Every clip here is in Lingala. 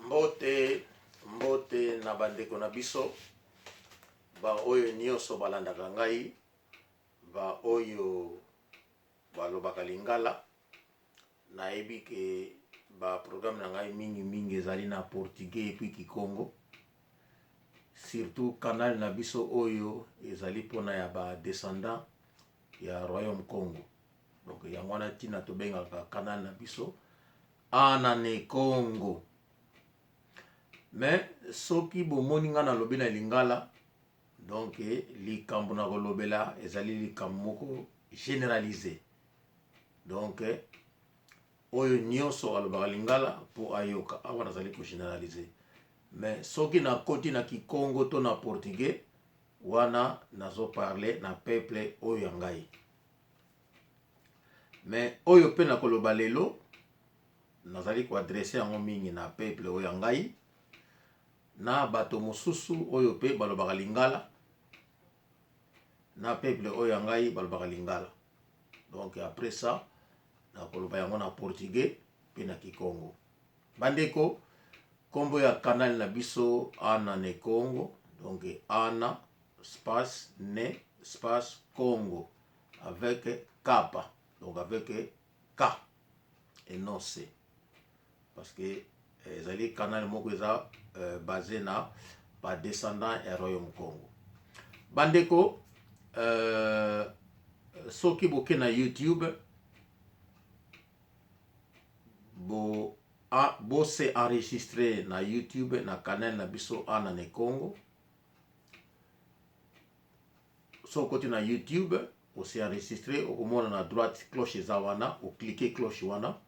Mbote, mbote na bandeko na biso baoyo nyonso balandaka ngai, baoyo balobaka lingala. Nayebi ke ba programme na ngai mingi mingi ezali na portugais et puis kikongo, surtout canal na biso oyo ezali mpona ya ba descendants ya royaume Congo. Donc yango wana ntina tobengaka canal na biso Ana ne Congo. Mais soki bomoni ngai nalobi na lingala, donc likambo na kolobela ezali likambo moko généralisé. Donc oyo nyonso alobaka lingala mpo ayoka, awa nazali kogénéraliser. Mais soki nakoti na kikongo to na portugais, wana nazoparle na peuple oyo ya ngai. Mais oyo mpe nakoloba lelo, nazali koadresse yango mingi na peuple oyo ya ngai na bato mosusu oyo mpe balobaka lingala, na peuple oyo ya ngai balobaka lingala. Donc après ça nakoloba yango na portugais mpe na kikongo. Bandeko, nkombo ya canal na biso Ana ne Congo, donc Ana space ne space Congo avec K, donc avec K et non C, parce que ezali canal moko eza basé na ba descendants ya royaume Congo. Bandeko, soki boke na YouTube, bo a, bo se enregistrer na YouTube na canal na biso Ana ne Congo. So okoti na YouTube, ose enregistré, okomona na droite cloche eza wana, oclique cloche wana,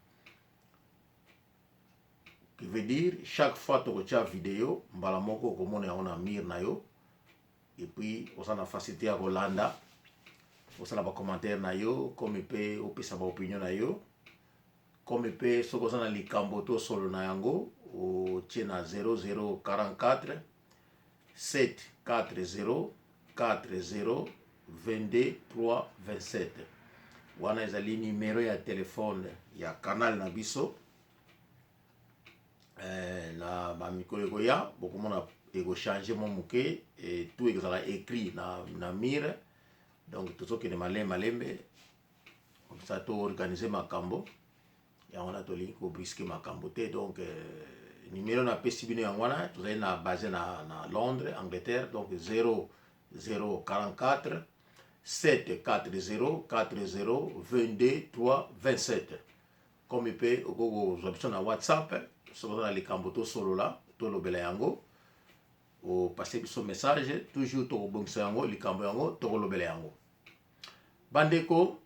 qui veut dire chaque fois tokotia video, mbala moko okomona yango na mire na yo, et puis oza na facilité ya kolanda, osala bacommentaire na yo, comme mpe opesa baopinion na yo, comme mpe soki oza na likambo to solo na yango, otie na 0044 740 40 22 3 27. Wana ezali numero ya telefone ya canal na biso. Na bamikolo ekoya bokomona ekochange mwa moke, tout ekozala écrit na mire. Donc tozokende malembe malembe, comme ça toorganize makambo yango wana, tolingi kobrusquer makambo te. Donc numéro napesi bino yango wana, tozali na base na Londres, Angleterre. Donc 0 0 44 7 4 0 4 0 22 3 27. Comme mpe okoki kozwa biso na WhatsApp, soki oza na likambo tosolola, tolobela yango, opase biso message, toujours tokobongisa yango, likambo yango tokolobela yango. Bandeko,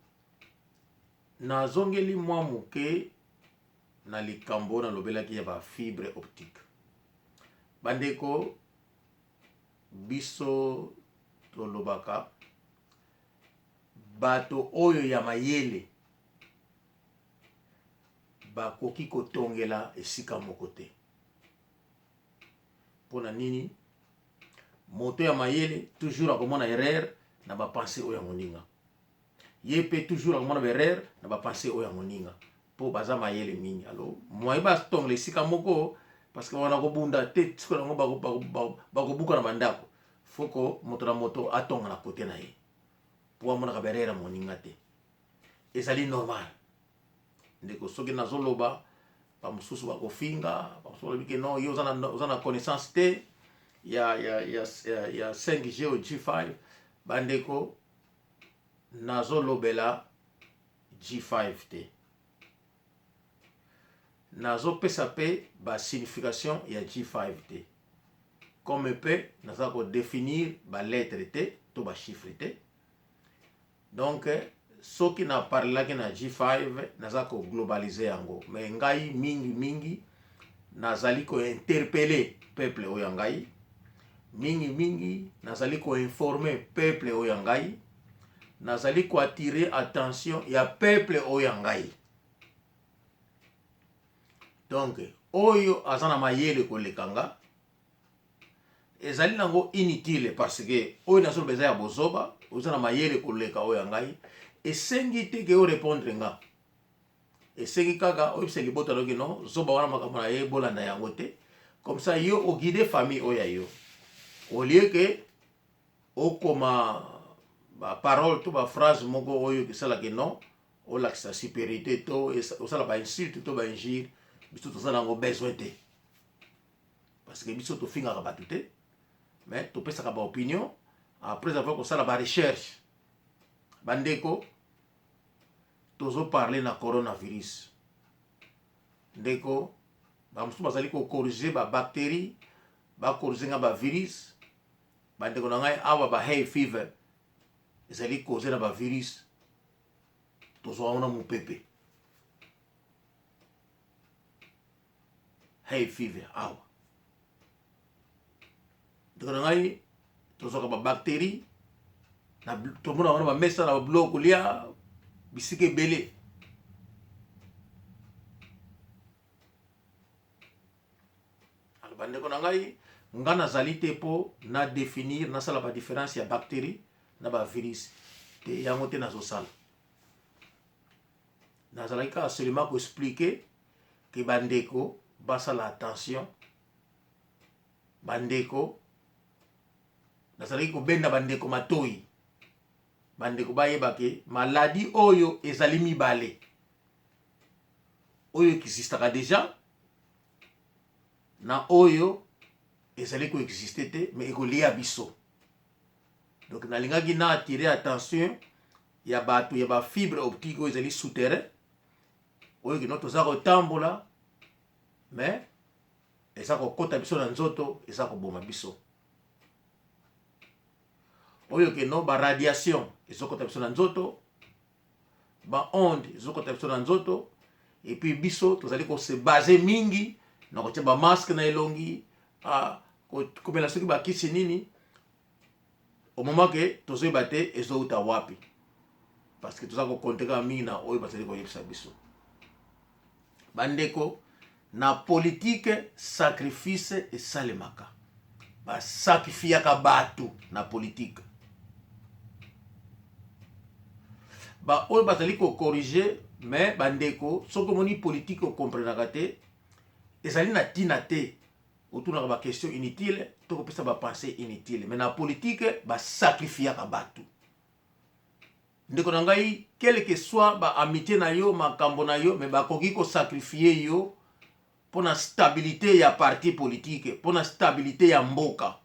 nazongeli mwa moke na likambo nalobelaki ya bafibre optique. Bandeko, biso tolobaka bato oyo ya mayele bakoki kotongela esika moko te. Mpona nini? Moto ya mayele toujours akomona erreur na bapense oyo ya moninga, ye mpe toujours akomona baerreur na bapense oyo ya moninga, mpo baza mayele mingi. Alors moye batongela esika moko, parce que wana kobunda te, sikoyo yango bakobuka na bandako. Foko moto na moto atonga na kote na ye, mpo amonaka baerreur ya moninga te. Ezali normal, ndeko. Soki nazoloba, bamosusu bakofinga, bamosusu balobi ke non, yo oza na connaissance te ya 5G o G5. Bandeko, nazolobela G5 te, nazopesa mpe basignification ya G5 te, comme mpe naza kodéfinir balettre te to bachiffre te. Donc soki naparlelaki na G5, naza koglobaliser yango. Mais ngai mingi mingi nazali kointerpeller peuple oyo ya ngai, mingi mingi nazali koinformer peuple oyo ya ngai, nazali koattirer attention ya peuple oyo ya ngai. Donc oyo aza na mayele koleka nga, ezali nango inutile, parce que oyo nazoloba eza ya bozoba. Oza na mayele koleka oyo ya ngai, esengi te ke orépondre nga, esengi kaka oyebisa libota noki non, zoba wana makambo na ye bolanda yango te. Comme ça yo oguide famille oyo ya yo au lieu que okoma ba parole to ba phrase moko oyo esalaka non olakisa supériorité to osala ba insulte to ba injure. Biso toza nango besoin te, parce que biso tofingaka bato te, mais topesaka ba opinion après avoir kosala ba recherche. Bandeko, tozoparle na coronavirus. Ndeko, bamosusu bazali kocorriger babactérie, bacorriger nga bavirus. Bandeko na ngai, awa ba hay fever ezali cause na bavirus, tozwa yango na mopepe. Hay fever awa, ndeko na ngai, tozwaka babactérie, tomona yango na bamesa, na babiloko kolia, bisika ebele. Alors bandeko na ngai, nga nazali te mpo na définir, nasala badifférence ya bactérie na bavirus te. Yango te nazosala. Nazalaki kaka seulement koexpliquer ke bandeko basala attention. Bandeko, nazalaki kobenda bandeko matoi, bandeko bayeba ke maladie oyo ezali mibale: oyo existaka déjà na oyo ezali koexiste te, mais ekolia biso. Donc nalingaki na attirer attention ya bato ya bafibre optique oyo ezali souterrain, oyo kino toza kotambola, mais eza kokɔta biso na nzoto, eza koboma biso. Oyo keno baradiation ezokɔta biso na nzoto, baonde ezokɔta biso na nzoto. Et puis biso tozali kose baser mingi na kotia bamasque na elongi, komela soki bakisi nini, au moment ke tozoyeba te ezouta wapi, parce que toza kocompter kaka mingi na oyo bazali koyebisa biso. Bandeko, na politike sacrifice esalemaka, basacrifiaka bato na politike. Baoyo bazali kocorriger, mais bandeko, soki omoni politike okomprenaka te, ezali na ntina te otunaka baquestion inutile to kopesa bapensée inutile. Mais na politike basacrifiaka bato. Ndeko na ngai, quel que soit baamitié na yo, makambo na yo, mais bakoki kosacrifier yo mpo na stabilité ya parti politique, mpo na stabilité ya mboka.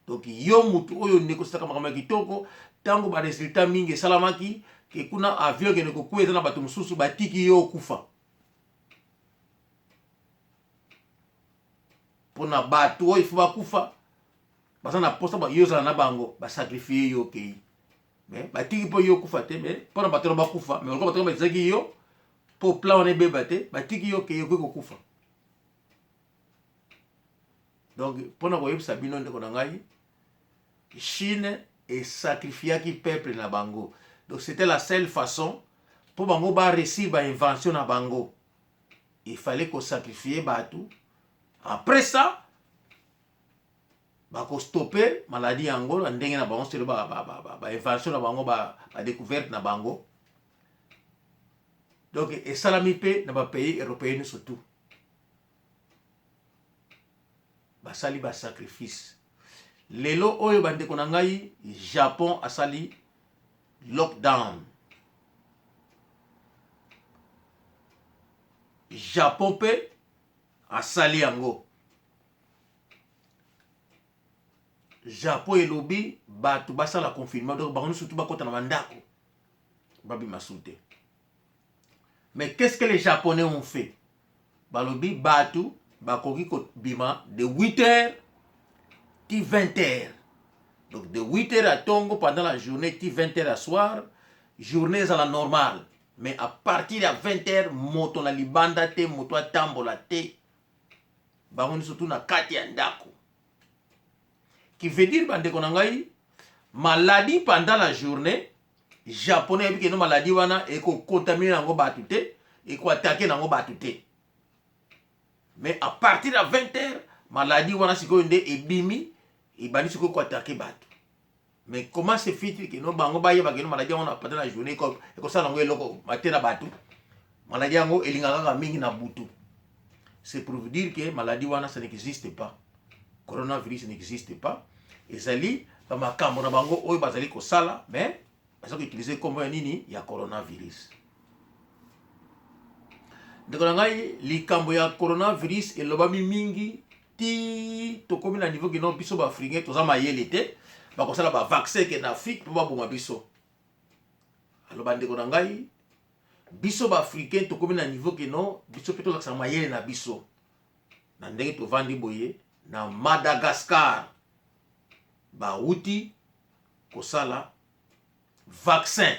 Donc yo mutu oyo négociaka makambo ya kitoko, ntango baresultat mingi esalamaki ke kuna avion ekende kokwea, eza na bato mosusu, batiki yo okufa mpona bato oyo ifo bakufa, baza na posa yo ozala na bango, basacrifier yo, okei. Mais batiki mpo yo okufa te, mais mpona bato na bakufa. Mais lokola bato bazalaki yo mpo plan wana ebeba te, batiki yo okei, okoki kokufa. Donc mpona koyebisa bino, ndeko na ngai, Chine esacrifiaki peuple na bango. Donc c'était la seule façon mpo bango baréussir bainvention na bango. Il fallait kosacrifier bato. Après ça bakostopper maladie yango na ndenge na bango, selon bainvention na bango, badécouverte na bango. Donc esalami mpe na bapays européen nyonso tout, basali basacrifice. Lelo oyo, bandeko na ngai, Japon asali lockdown. Japon mpe asali yango. Japon elobi bato basala confinement, donc bango nyonso tu bakɔta na bandako, babima su te. Mais qu'est ce que les Japonais ont fait? Balobi bato bakoki kobima de 8 heures ti 20 heures. Donc de 8 heures à ntongo pendant la journée ti 20 heures à soir, journée ezala normale. Mais à partir ya 20 heures, moto na libanda te, moto atambola te, bango nyonso tu na kati ya ndako. Qui veut dire, bandeko na ngai, maladie pendant la journée, Japonais yebi keno maladie wana ekocontaminer yango bato te, ekoattaquer nango bato te. Mais à partir ya 20 heures, maladie wana sikoyo nde ebimi, ebandi sikoyo koattaquer bato. Mais comment se fait-il keno bango bayeba keno maladie yango pendant la journée ekosala yango eloko te na bato? Maladie yango elingaka kaka mingi na butu. C'est pour vous dire que maladie wana, ça n'existe pas. Coronavirus n'existe pas. Ezali ba makambo na bango oyo bazali kosala, mais baza koutiliser nkombo ya nini? Ya coronavirus. Ndeko na ngai, likambo ya coronavirus elobami mingi ti tokomi na niveau kino biso baafricain toza mayele te, bakosala bavaccin ke na Afrique mpo baboma biso. Aloba, ndeko na ngai, biso baafricain tokomi na niveau kino biso mpe tolakisa mayele na biso na ndenge tovandi boye. Na Madagascar bawuti kosala vaccin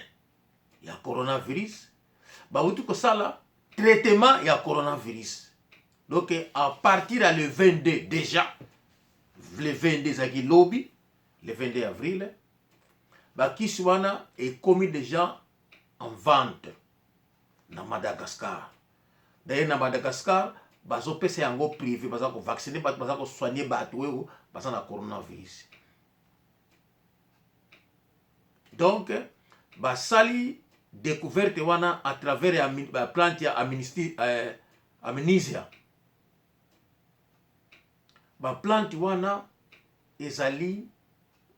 ya coronavirus, bawuti kosala traitement ya coronavirus. Donc à partir ya le 22, déjà le 22 ezalaki lobi, le 22 avril, bakisi wana ekomi déjà en vente na Madagascar. D'ailleurs, na Madagascar bazopesa yango privé, baza kovacciner bato, baza kosoigner bato oyo baza na coronavirus. Donc basali découverte wana à travers ya baplante ya artemisia. Baplante wana ezali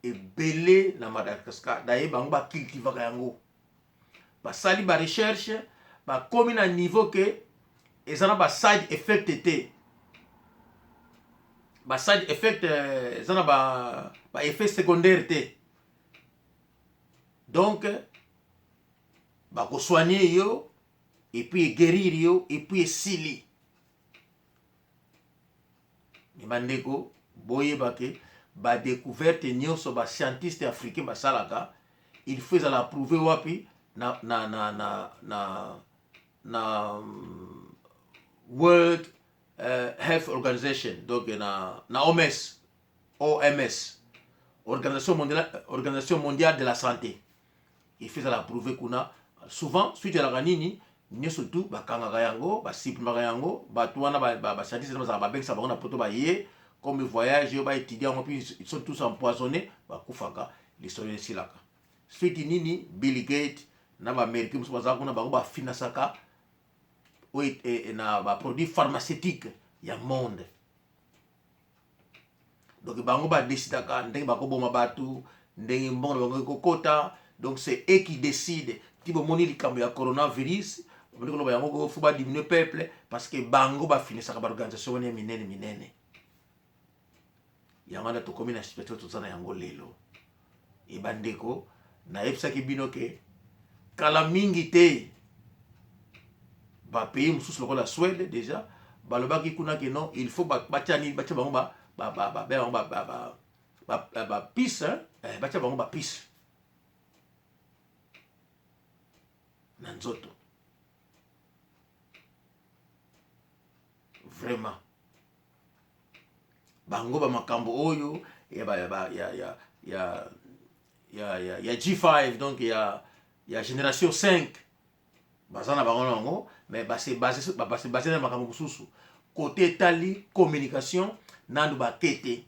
ebele na Madagascar. Daye bango bacultivaka yango, basali barecherche, bakomi na niveau ke eza na baside effect te. Baside effect eza na baeffet ba secondaire te. Donc bakosoigner yo et puis eguérir yo et puis esili. Me bandeko, boyeba ke badécouverte nyonso bascientiste africain basalaka, il faut ezala approuvé wapi? Na World Health Organization, donc na OMS, OMS, Organisation mondiale de la santé. Il faut ezala approuvé kuna. Souvent suite ezalaka nini? Nyonso tu bakangaka yango, basupprimaka yango. Bato wana, bascientiste bazalaka, babengisa bango na Poto, baye comme voyage oyo, baétudie yango, puis ils sont tous empoisonnés, bakufaka, lisolo esilaka. Suite nini? Bill Gates na baaméricain mosusu bazalaka kuna, bango bafinasaka oyo na baproduit pharmaceutique ya monde. Donc bango badécidaka ndenge bakoboma bato, ndenge mbongo na bango ekokota. Donc c'est eux qui décide. Ti bomoni likambo ya coronavirus, bomoni koloba yango, faut badiminue peuple, parce que bango bafinisaka baorganisation wana ya minene minene. Yango wana tokomi na situation toza na yango lelo. E bandeko, nayebisaki bino ke kala mingi te, bapays mosusu lokola Suède, déjà balobaki kuna ke non, il faut batia nini? Batia bango bango bapuce, batia bango bapuce na nzoto. Vraiment, bango bamakambo oyo ya G5, donc ya génération 5, baza na bango nango, mais base base na makambo mosusu. Kote etali communication, nanu bake te.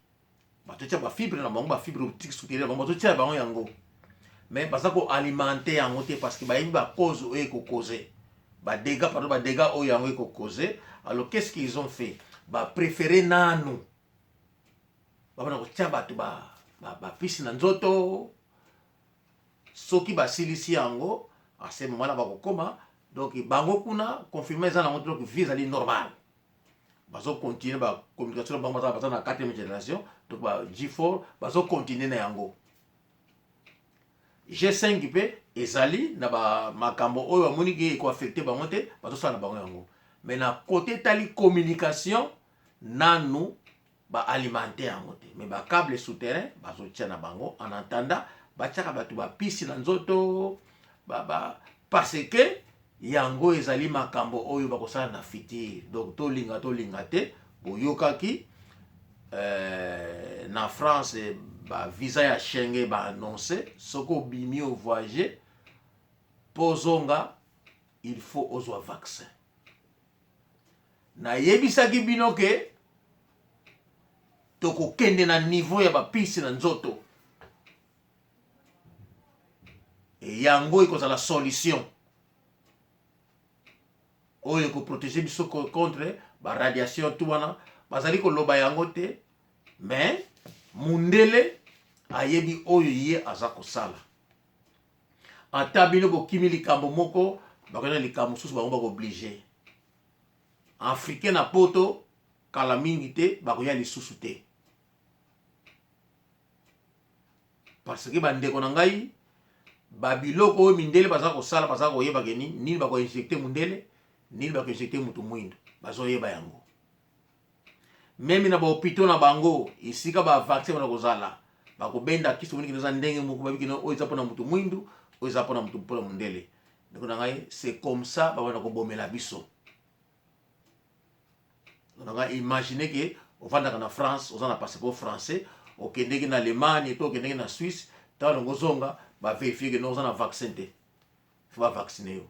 Batotia bafibre na bango, bafibre optique souterraine bango bazotia bango yango, mais baza koalimenter yango te, parce que bayebi bacause oyo ekocause badégâts, pardon, badégâts oyo yango ekocause. Alors qu'est ce qu'ils ont fait? Bapréféré nanu babana kotia bato bapuce na nzoto. Soki basilisi yango, à ce moment là bakokoma. Donc bango kuna confinement eza nango, donc vie ezali normale, bazocontinue bacommunication na bango. Baza na quatrième génération, donc ba G4, bazocontinue na yango. G5 mpe ezali na bamakambo oyo bamoni ke ekoaffecte bango te, bazosala na bango yango. Mais na côté etali communication, nanu baalimente yango te, mais bacable souterrain bazotia na bango. En attendant, batiaka bato bapuce na nzoto parce que yango ezali makambo oyo bakosala na futur. Donc tolinga tolinga te, boyokaki na France bavisa ya Schengen baannonce, soki obimi ovoyage mpo ozonga, il faut ozwa vaccin. Nayebisaki bino ke tokokende na niveau ya bapuce na nzoto, e yango ekozala solution oyo ekoprotege biso contre Ba radiation tout wana bazali koloba yango te, mais mundele ayebi oyo ye aza kosala. Ata bino bokimi likambo moko, bakoya na likambo mosusu, bango bako oblige. Africain na poto kala mingi te bakoya lisusu te. Parce que bandeko na ngai, ba biloko oyo mindele baza kosala, baza koyeba ke nini, nini bako injecte mundele, nini bako injecte mutu mwindo, bazoyeba yango. Meme na ba hopitaux na bango, esika ba vaccin bana kozala, bakobenda kisi omoni kino eza ndenge moko, bayebi kino oyo eza mpona mutu mwindu, oyo eza mpona mutu mpona mundele. Ndeko na ngai, c'est comme ça babanda kobomela biso. Ndeko na ngai, imagine ke ovandaka na France, oza na passeport français, okendeki na Allemagne to okendeki na Suisse, ntango nango ozonga, ba verifier ke non, oza na vaccin te, faut ba vacciner yo.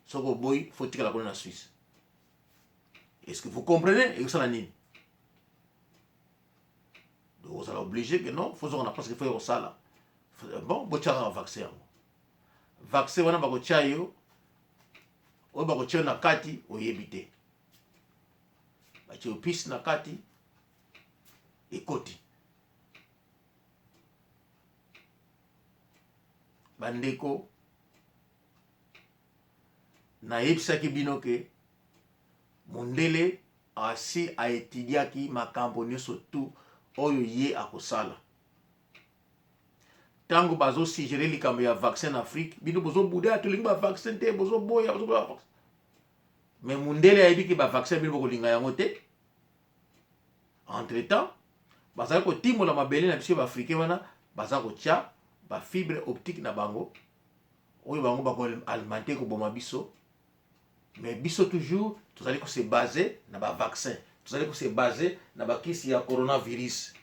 Soki oboyi, faut tikala kuna na Suisse. Est-ce que vous comprenez? Ekosala nini? Donc ozala obligé que non, faut ozonga na place, faut kosala. Bon, botia kaka vaccin yango. Vaccin wana bakotia yo, oyo bakotia yo na kati, oyebi te. Batie yo puce na kati, ekoti. Bandeko, nayebisaki bino ke mondele asi aetudiaki makambo nyonso tu oyo ye akosala. Ntango bazosuggere likambo ya vaccin na Afrique, bino bozobuda, tolingi ba vaccin te, bozoboya, bozoboya vaccin. Mais mondele ayebi ke ba vaccin bino bokolinga yango te. Entre temps, bazali kotimola mabele na biso ya baafricain wana, baza kotia ba fibre optique na bango oyo bango bako alimenter koboma biso. Mais biso toujours tozali ko se baser na ba vaccin, tozali ko se baser na ba kisi ya coronavirus.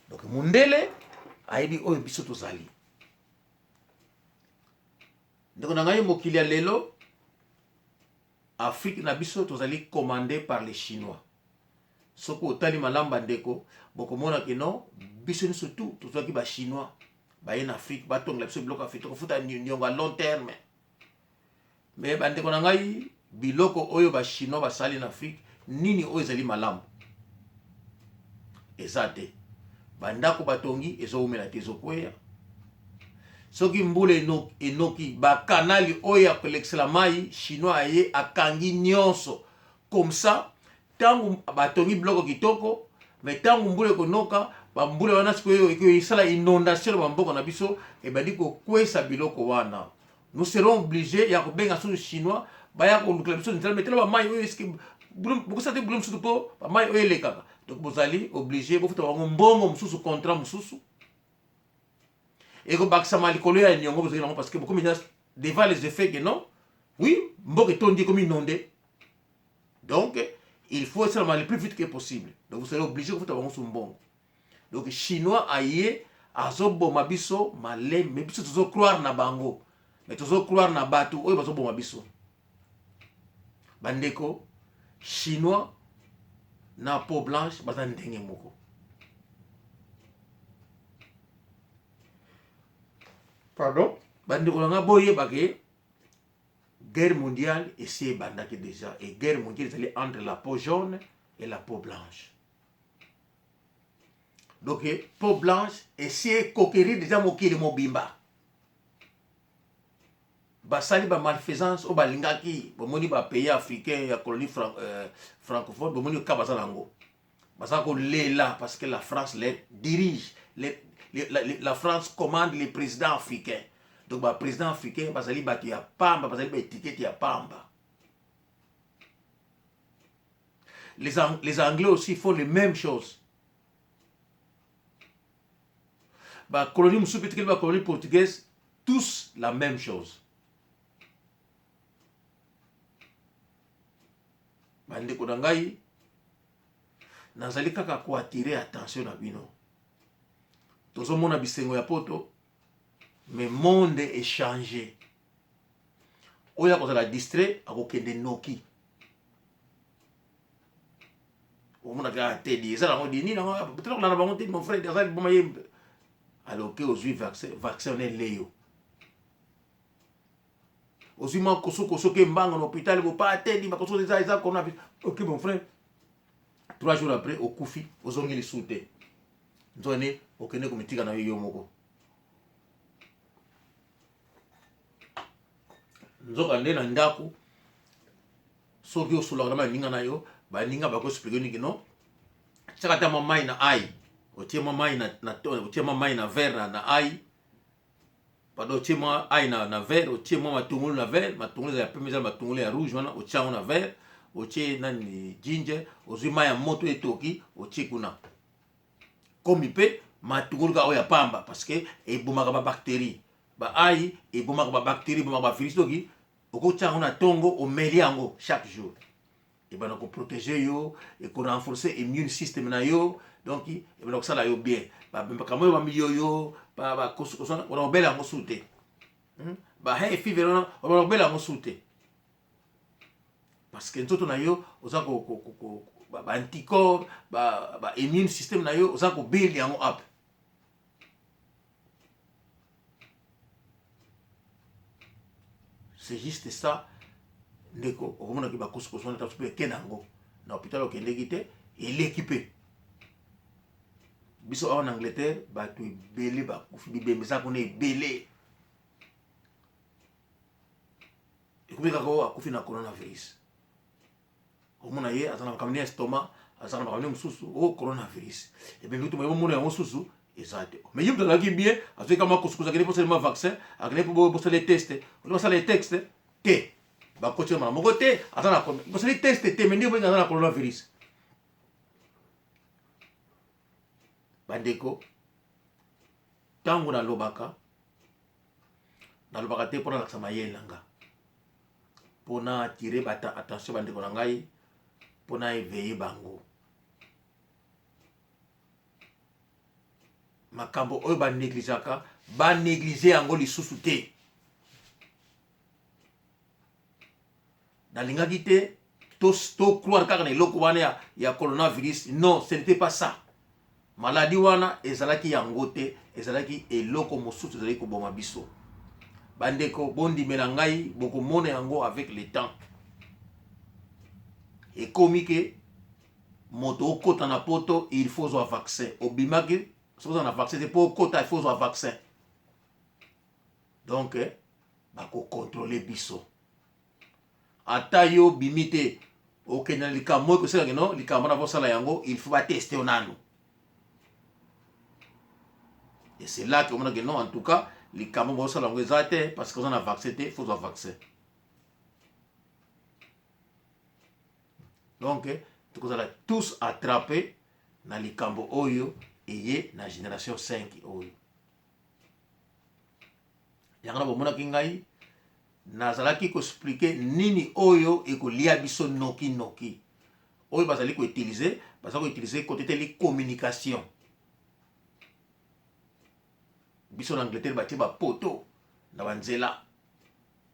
Donc mundele ayebi oyo biso tozali. Ndeko na ngai, mokili ya lelo, Afrique na biso tozali commandé par les Chinois. Soki otali malamu bandeko, bokomona ke non, biso nyonso tout tozwaki ba Chinois baye na Afrique batongela biso biloko Afrique, tokofuta niongo à long terme. Mais bandeko na ngai, biloko oyo ba Chinois basali na Afrique, nini oyo ezali malamu? Eza te. Bandako batongi ezowumela te, ezokweya. Soki mbula enoki, bakanali oyo ya kolekisela mai, Chinois aye akangi nyonso. Comme ça, ntango batongi biloko kitoko, mais ntango mbula ekonoka, bambula wana sikoyo esala inondation na bamboka na biso, ebandi kokwesa biloko wana. Nous serons obligés ya kobenga susu Chinois baya kolukela biso nzela, mais tala bamai oyo, eske bokosala te bulo mosusu mpo bamai oyo elekaka. Donc bozali obligé bofuta bango mbongo mosusu, contrat mosusu ekobakisama likolo ya niongo bozali nango, parce que bokomi devant les effets que non, oui, mboka etondi, ekomi inondé. Donc il faut esalama le plus vite que possible. Donc vous serez obligé kofuta bango su mbongo. Donc Chinois aye azoboma biso maleme, mais biso tozocroire na bango, mais tozocroire na bato oyo bazoboma biso. Bandeko, Chinois na peau blanche baza ndenge moko. Pardon, bandeko na nga, boyeba ke guerre mondiale esi ebandaki déjà, et guerre mondiale ezali entre la peau jaune et la peau blanche. Donc peau blanche esi econquérir déjà mokili mobimba. Basali ba malfaisance oyo balingaki. Bomoni bapays africain ya colonie francophone, bomoni ka baza nango, baza kolela parce que la France les dirige, la France commande les présidents africains. Donc baprésident africain bazali bato ya pamba, bazali baétiquette ya pamba. Les Anglais aussi font les mêmes choses. Bacolonie mosusu mpe tikeli, bacolonie portugaise, tous la même chose. Bandeko na ngai, nazali kaka koattirer attention na bino. Tozomona bisengo ya poto, mais monde echangé. Oyo akozala distrait akokende noki. Omona kaka te di eza nango di nini nango, peut-être kolanda bango te. Mon frère aza liboma ye, aloke ozwi vaccin, vaccin wana ele yo. Ozwi mwa kosokoso ke mbango na hôpital bopa te ndima kosokoso eza eza coronavirus. Ok mon frère, 3 jours après okufi, ozongi lisusu te. Nzokande okende komitika na yo yo moko. Nzokande na ndako soki osololaka na baninga na yo, baninga bakoexplike niki no tiaka ata mwa mai na ai, otie mwa mai na, na, otie mwa mai na verre na, na ai pardon, otie mwa ai na, na verre, otie mwa matungulu na verre, matungulu eza ya pembe, eza matungulu ya rouge wana, otie yango na verre, otie nani ginger, ozwi mai ya moto etoki, otie kuna komi mpe matungulu kaka oyo ya pamba parce que ebomaka ba bacterie, ba ai ebomaka ba bacterie, ebomaka ba virus. Soki okotia yango na tongo, omeli yango chaque jour, ebanda koprotege yo, ekorenforce immune system na yo, donc ebanda kosala yo bien. Makambo oyo bamiyoyo bakosokoso wana, obela yango su te. Ba hay fever wana, obanda kobela yango su te parce que nzoto na yo oza ba anticorps, ba immune system na yo oza kobuild yango up. C'est juste ça ndeko. Okomonaki bakosokoso wana taso mpe eke na yango na hôpital, okendeki te, eleki mpe biso awa na Angleterre. Bato ebele bakufi, bibembe eza kuna ebele. Ekomi kaka oyo akufi na coronavirus, omona ye aza na makambo ya estomac, aza na makambo mosusu, o coronavirus. Ebembe kutu bomona yango susu eza te. Mais ye moto azalaki bien, azwaki kama kosukusa, akende mpo vaccin, akende mpo bosala test, basala test te, bakoti na moko te, aza na basali test te, mais ndenge boyenga aza na coronavirus. Bandeko, ntango nalobaka, nalobaka te mpo nalakisa mayele na nga, mpo na attirer attention bandeko na ngai, mpo na éveiller bango. Makambo oyo banégligeaka, banéglige yango lisusu te. Nalingaki te to croire kaka na eloko wana ya coronavirus. Non, ce n'était pas ça. Maladie wana ezalaki yango te, ezalaki eloko mosusu ezalaki koboma biso. Bandeko, bondimela ngai, bokomona yango avec le temps. Ekomi ke moto okota na Poto, il faut ozwa vaccin. Obimaki, soki oza na vaccin te, mpo okota il faut ozwa vaccin. Donc bakokontrole biso. Ata yo obimi te, okende na likambo oyo kosalaka no likambo wana, bosala yango, il faut bateste yo nanu. Et c'est là que omonaki non, en tout cas likambo bosala yango eza te parce que oza na vaccin te, faut ozwa vaccin. Donc tokozala tous attrapé na likambo oyo eye na génération 5 oyo. Yango na bomonaki ngai nazalaki koexpliquer nini oyo ekolia biso noki noki. Oyo bazali koutiliser, baza koutiliser côté teli communication. Biso na Angleterre batie bapoto na banzela.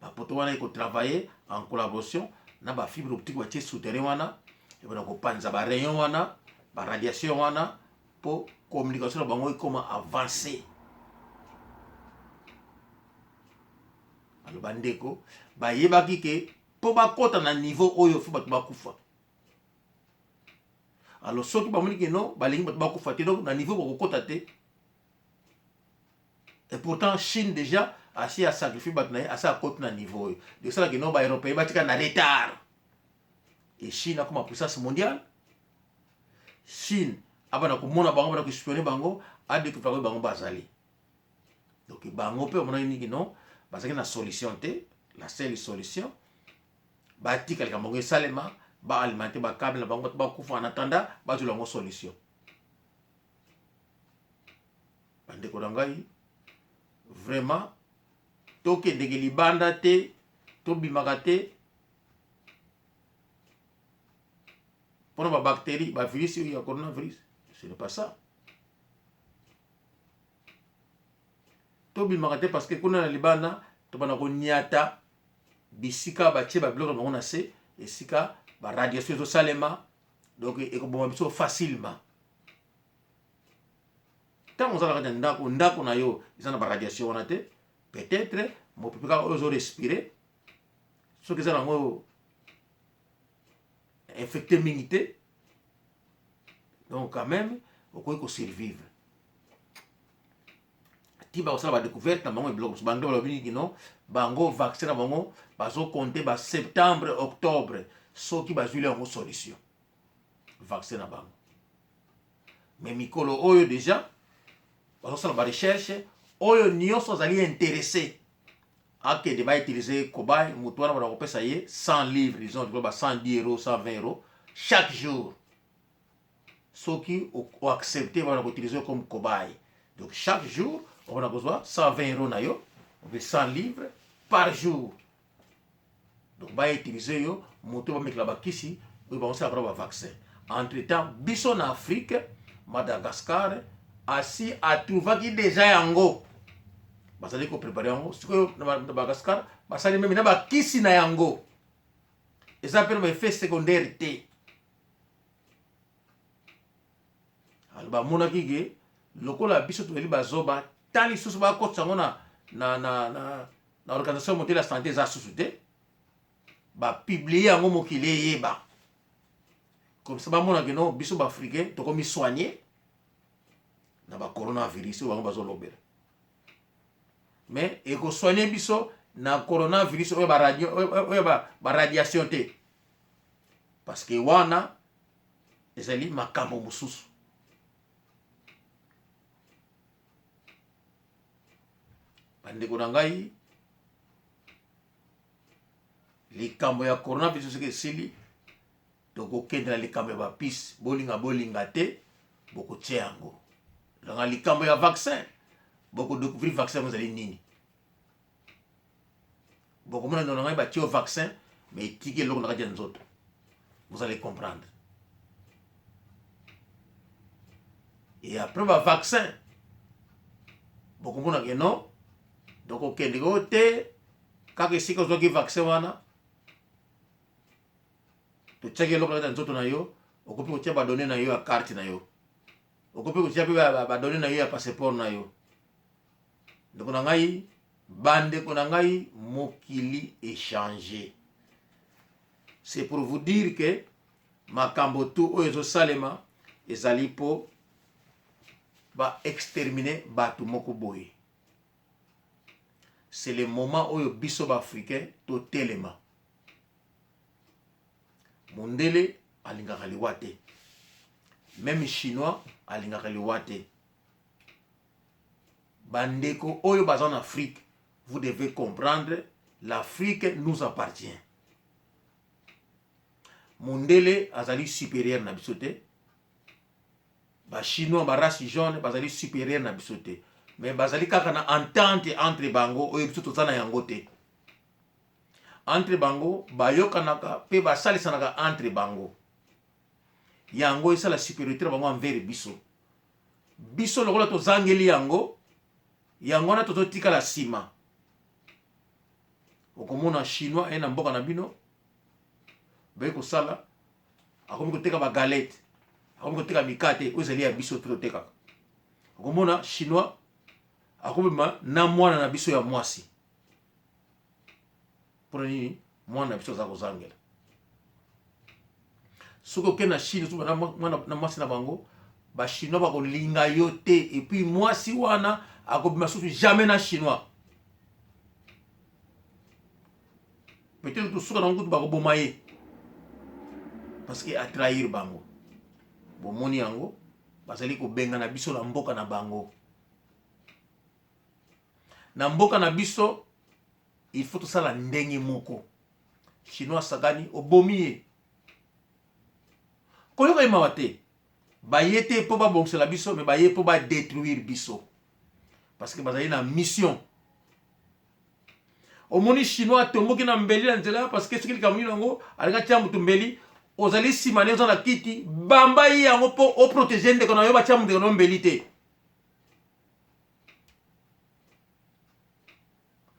Bapoto wana ekotravaille en collaboration na bafibre optique batie souterrain wana, ebona kopanza barayon wana, baradiation wana, mpo communication na bango ekoma avancé. Aloba ndeko, bayebaki ke mpo bakɔta na niveau oyo, faut bato bakufa. Alors soki bamoni ke non, balingi bato bakufa te, donc na niveau bakokɔta te. Et pourtant Chine déjà asi asacrifie bato na ye, asi akoti na niveau oyo. Esalaki no baeuropéen batika na retard et Chine akoma puissance mondiale. Chine abanda komona bango, abanda koespionner bango, adécouvrir oyo bango bazali. Donc bango mpe bamonaki nini? Non, bazalaki na solution te. La seule solution, batika likambo yango esalema, baalimenter bacâble na bango, bato bakufa en attendant bazwela yango solution. Bandeko na ngai, vraiment tokendeke libanda te, tobimaka te mpona babactérie, bavirus oyo ya coronavirus. Ce n'est pas ça. Tobimaka te parce que kuna na libanda tobanda koniata bisika batie babiloko na bango na se, esika baradiation ezosalema, donc ekoboma biso facilement. Ntango oza na kati ya ndako, ndako na yo eza na baradiation wana te, peut-être mopepe kaka oyo ozorespirer. Soki eza nango infecté mingi te, donc quand même okoki kosurvivre ti bakosala badécouverte na bango. Biloko mosusu, bango balobi nini? No, bango vaccin na bango bazocompter ba septembre, octobre, soki bazwili yango solution, vaccin na bango. Mais mikolo oyo déjà bazosala barecherche. Oyo nyonso azali intéressé akende bautiliser cobaye, moto wana bana kopesa ye 100 livres, disons ba 110 euros, 120 euros chaque jour. Soki oaccepte, bana koutiliser comme cobaye. Donc chaque jour okona kozwa 120 euros na yo, obe 100 livres par jour. Donc bautiliser yo moto, bamekela bakisi oyo bakosala mpona bavaccin. Entre temps, biso na Afrique, Madagascar asi atrouvaki déjà yango, bazali kopréparer yango sikoyo. Na Madagascar basali même na bakisi na yango, eza mpe na baeffet secondaire te. Alors bamonaki ke lokola biso tozali bazoba, ta lisusu bakotisa yango na Organisation mondiale ya santé, eza susu te. Bapublier yango, mokili eyeba, comme ça bamonaki no biso baafricain tokomi soigner na bacoronavirus oyo bango bazolobela. Mais ekosoigne biso na coronavirus oyo baradiation te, parce que wana ezali makambo mosusu. Bandeko na ngai, likambo ya coronavirus soki esili, tokokende na likambo ya bapise. Bolinga bolinga te, bokotia yango nanga likambo ya vaccin. Bokodécouvrir vaccin yango ezali nini. Bokomona ndeko na ngai, batie yo vaccin mais etiki eloko na kati ya nzoto, vous allez comprendre. Et après bavaccin, bokomona ke non, donc okende ko te kaka esika ozwaki vaccin wana, totiaki eloko na kati ya nzoto na yo. Okoki kotia badonnées na yo ya carte na yo, okoki kotia mpe badonnées na yo ya passeport na yo. Ndeko na ngai, bandeko na ngai, mokili échange. C'est pour vous dire que makambo tu oyo ezosalema ezali mpo baextermine bato moko boye. C'est le moment oyo biso baafricain totelema. Mondele alingaka liwa te, même Chinois alingaka liwa te. Bandeko oyo baza na Afrique, vous devez comprendre, l'Afrique nous appartient. Mondele azali supérieur na biso te, bachinois, barace jaune bazali supérieur na biso te, mais bazali kaka na entente entre bango oyo biso toza na yango te. Entre bango bayokanaka mpe basalisanaka entre bango, yango esala supériorité na bango envers biso. Biso lokola tozangeli yango, yango wana tozotikala nsima. Okomona Chinois aye na mboka na bino, baye kosala, akomi koteka bagalette, akomi koteka mikate oyo ezali ya biso mpe totekaka. Okomona Chinois akobima na mwana na biso ya mwasi. Mpona nini? Mwana na biso aza kozangela. Soki okende na Chine, na mwasi na bango, bachinois bakolinga yo te. Et puis mwasi wana akobima susu jamais na Chinois. Peut-être tosuka nango kutu bakoboma ye parce que atrahir bango. Bomoni yango, bazali kobengana biso na mboka na bango. Na mboka na biso, il faut tosala ndenge moko. Chinois asakani, obomi ye, koyoka ye mawa te. Baye te mpo babongisela biso, mais baye mpo badétruire biso, parce que bazali na mission. Omoni Chinois atomboki na mbeli na nzela, parce que soki likambo nini yango alingi atia motu mbeli, ozali nsima ne, oza na kiti, bamba ye yango mpo oprotéger ndeko na yo, batia ndeko na yo mbeli te.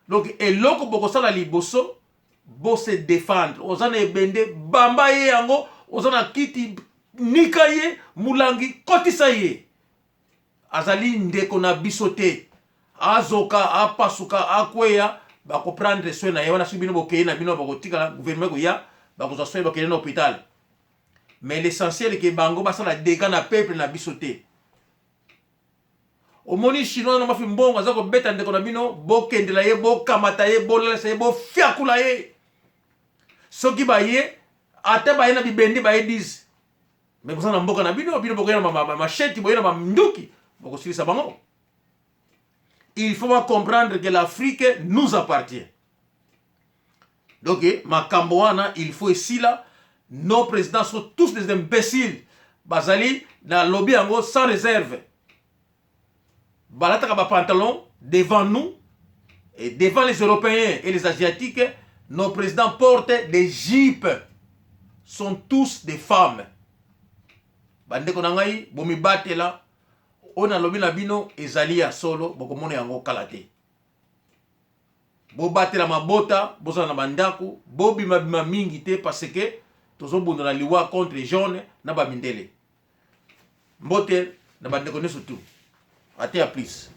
Donc eloko bokosala liboso, bose défendre. Oza na ebende, bamba ye yango. Oza na kiti, nika ye. Molangi, kotisa ye. Azali ndeko na biso te. Azoka, apasuka, akweya. Bakoprendre soin na ye wana. Soki bino bokei na bino, bakotikala, gouvernement koya, bakozwa soin, bakende na hôpital. Mais l'essentiel ke bango basala dégâts na peuple na biso te. Omoni Chinois na mafi mbongo aza kobeta ndeko na bino, bokendela ye, bokamata ye, bolalisa ye, bofiakula ye. Soki baye, ata baye na bibendi, baye 10, mais boza na mboka na bino, bino bokoya na machette, boye na banduki, bokosilisa bango. Il faut pas comprendre que l'Afrique nous appartient. Donc makambo wana, il faut esila. Nos présidents sont tous des imbéciles. Bazali na lobi yango sans réserve. Balataka bapantalon devant nous et devant les Européens et les Asiatiques, nos présidents portent des jupes. Sont tous des femmes. Bandeko na ngai, bomibatela. Oyo nalobi na bino ezali ya solo, bokomona yango kala te. Bobatela mabota, bozala na bandako, bobimabima mingi te, parce que tozobunda na liwa contre jaune na bamindele. Mbote na bandeko nyonso tu, ate ya plus.